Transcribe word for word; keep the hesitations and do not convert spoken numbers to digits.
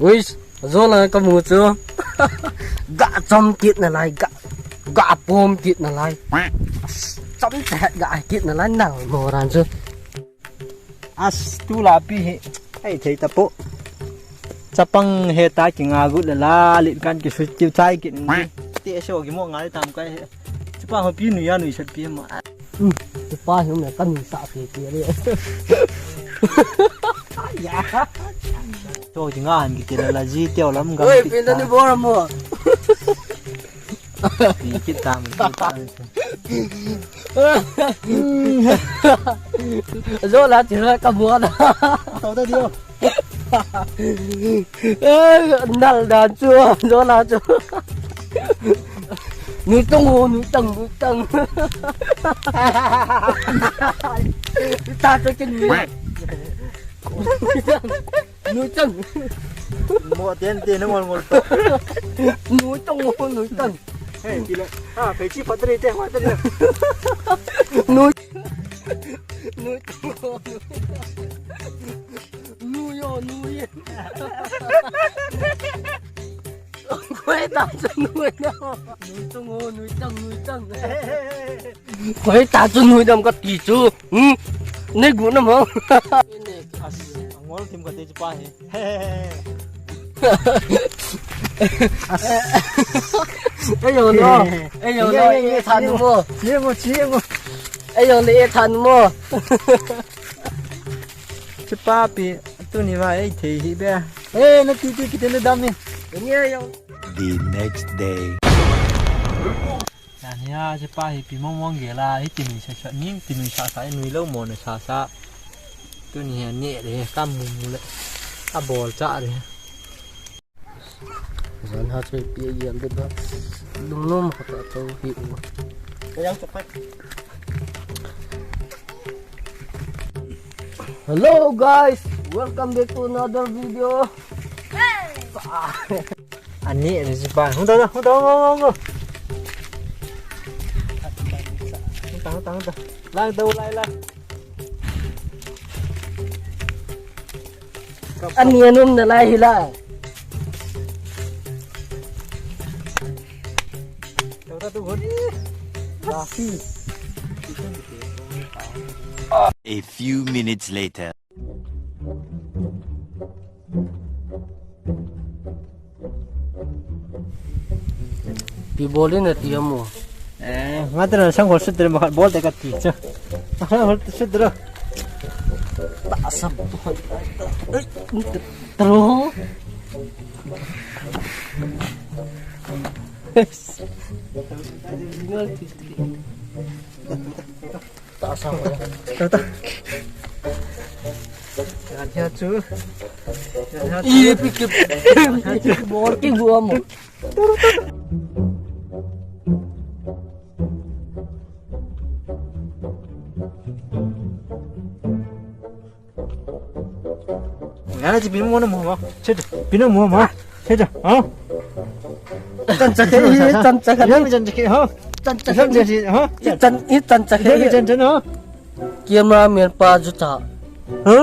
Uis, ajo la kamu chu. Ga chom kit nalai, ga, ga pom kit nalai. Chom te ga kit nalai nal mo ran chu. As, tu la pi hi. Ai thei ta po. Chapang he ta ki nga gut la la, lit kan ki sui ki chai ki ni. Te so ki mo nga tam kai he. Chapa ho pi nu ya nu sat pi ma. Hmm, chapa hi me kan sa pi pi le. Ya. To ji nga han ki te la la ji te lam ga. Oi, pi ta ni bor mo. Pi ki ta mo. Zo la ti la ka bua na. To ta dio. Nal dan chu, zo la chu. Nui tang o, nui tang, nui tang. Ta ta kin nui. Nui tang. Mo ten ten ngol ngol to. Nui tang o, nui tang. Hey, kila. Ah, pei chi patri te, patri. Nui. Nui tang o, nui tang. Nui yo, nui. Khoi ta chu nui na. Nui tang o, nui tang, nui tang. Khoi ta chu nui dam ka ti chu. Hmm? Nei gu na mo. As, angol thim ka te chu pa he. Ei yo no. Ei yo no. Ye, ye, ye, ye, than mo. Ye mo, ye mo. Ei yo le than mo. Chu pa pi, tuni va ei thei hi be. Eh, na ti ti ki te na dam ni. Ni yo. The next day. Yan hi a, chu pa hi pi mong mong gel a, hi ti nui sa sa, ni ti nui sa sa, nui lo mo na sa sa. Tuni hi a ne le, ka mu mu le. A bol cha le. Jan ha chu pi a yam de ba. Lung nom ha ta to hi u. Ka yang chu pa. Hello guys, welcome back to another video. Ani, ani si pa. Hung ta, hung ta, hung ta, hung ta. Hung ta, hung ta, hung ta. Lang ta, lai, lai. Ani anum na lai hi la. Ta, ta, tu, hung. Rafi. A few minutes later. Pi bol in ati amo. Eh, nga tena sang hol sut dere, makhat bol te kati cha. Sang hol sut dere. Ta sam. Tro. Ta sa mo. Ta, ta. Yan, yan chu. Yan, yan chu. Ih, pi ki. Bol ki gua mo. Yana chi pinu mo na mo mo. Che, pinu mo mo. Che, che, ha? Chan cha khe, chan cha khe. Yana chan cha khe, ha? Chan cha khe. Chan cha khe, ha? Chan, i chan cha khe. Yana chan cha, ha? Cameraman pa ju cha. Ha?